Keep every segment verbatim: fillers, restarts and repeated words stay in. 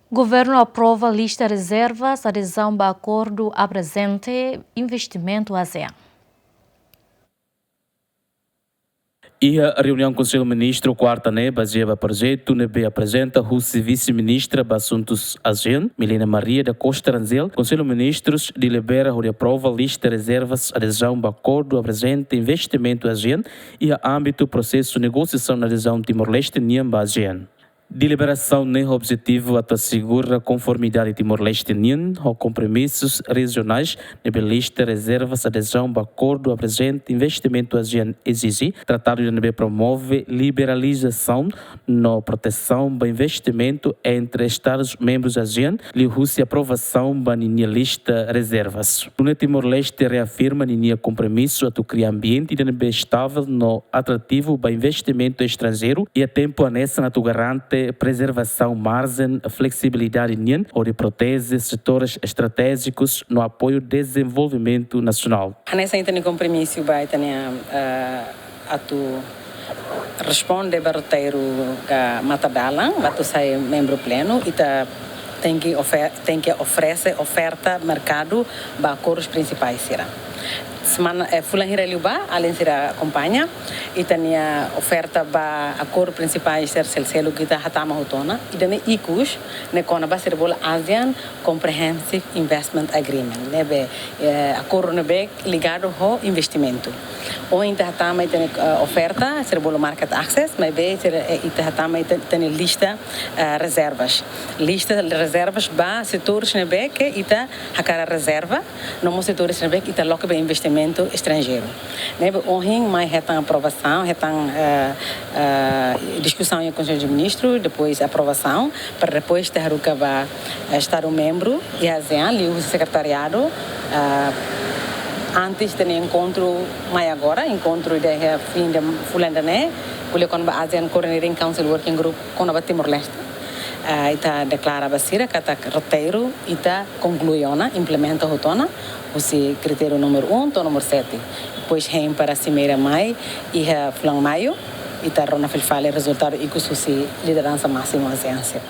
Governu aprova lista rezervas adezaun ba akordu abrangente investimentu ASEAN. Iha reuniaun Konsellu Ministru kuarta ne'e, bazeia ba projetu ne'ebé aprezenta husi Vise-Ministra ba Asuntus ASEAN, Milena Maria da Costa Rangel, Konsellu Ministrus delibera hodi aprova lista rezervas adezaun ba akordu abrangente investimentu ASEAN iha ámbitu prosesu negosiasaun adezaun Timor-Leste nian ba ASEAN. Deliberasaun ne'e objetivu atu asegura konformidade Timor-Leste nian ho kompromisus rejionais ne'ebé lista rezervas adezaun ba akordu abrangente investimentu ASEAN ezije, tratadu ida ne'ebé promove liberalizasaun no protesaun ba investimentu entre Estadus membrus ASEAN, liuhusi aprovasaun ba ninia lista rezervas. Nune'e Timor-Leste reafirma ninia kompromisu atu kria ambiente ida ne'ebé estável no atrativu ba investimentu estranjeiru iha tempu hanesan atu garante prezervasaun marjen fleksibilidade nian hodi proteje setores estratéjikus no apoiu dezenvolvimentu nasionál. Hanesan ita-nia kompromisu ba ita-nia, eh, atu responde ba roteiru ka mata-dalan, ba atu sai membru plenu, ita tenke ofe-, tenke oferese oferta merkadu ba akordus prinsipais sira. Semana, eh, fulan hira liubá, alin sira akompaña, ita-nia oferta ba akordu prinsipais sira sel-, seluk ita hatama hotu ona, ida-ne'e ikus ne'e kona-ba sira bolu ASEAN Comprehensive Investment Agreement, ne'ebé, eh, akordu ne'ebé ligadu ho investimentu. Ohin ita hatama ita-nia, eh, oferta, sira bolu market access, maibé sira, eh, ita hatama ita, ita-nia lista, eh, rezervas. Lista rezervas ba setores ne'ebé ke ita hakarak rezerva, no mós setores ne'ebé ke ita loke ba investimentu estranjeiru. Ne'ebé ohin mai hetan aprovasaun, hetan, eh, eh, diskusaun iha Konsellu de Ministru, depois aprovasaun, para depois ita haruka ba, eh, Estadu membru iha ASEAN, liuhusi sekretariadu, eh, antes ita-nia enkontru mai agora, enkontru ida iha fin de fulan ida-ne'e, ko'alia kona-ba ASEAN Coordinating Council Working Group kona-ba Timor-Leste. Eh, ita deklara ba sira katak roteiru ita konklui ona, implementa hotu ona, husi kritériu númeru um to'o númeru sete. Depois hein para simeira mai, iha fulan Maiu, ita rona fila fali rezultadu ikus husi lideransa másimu ASEAN sira.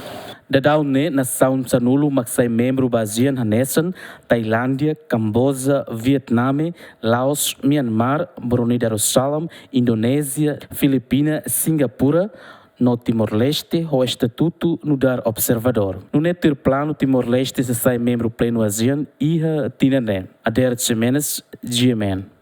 Daudaun ne'e nasaun sanulu mak sai membru ba ASEAN hanesan Tailándia, Kamboja, Vietname, Laos, Myanmar, Brunei Darussalam, Indonézia, Filipina, Singapura, no Timor-Leste ho estatutu nu'udar observadór. Nune'e tuir planu Timor-Leste sei sai membru plenu ASEAN iha tinan ne'e. Adair Ximenes, G M N.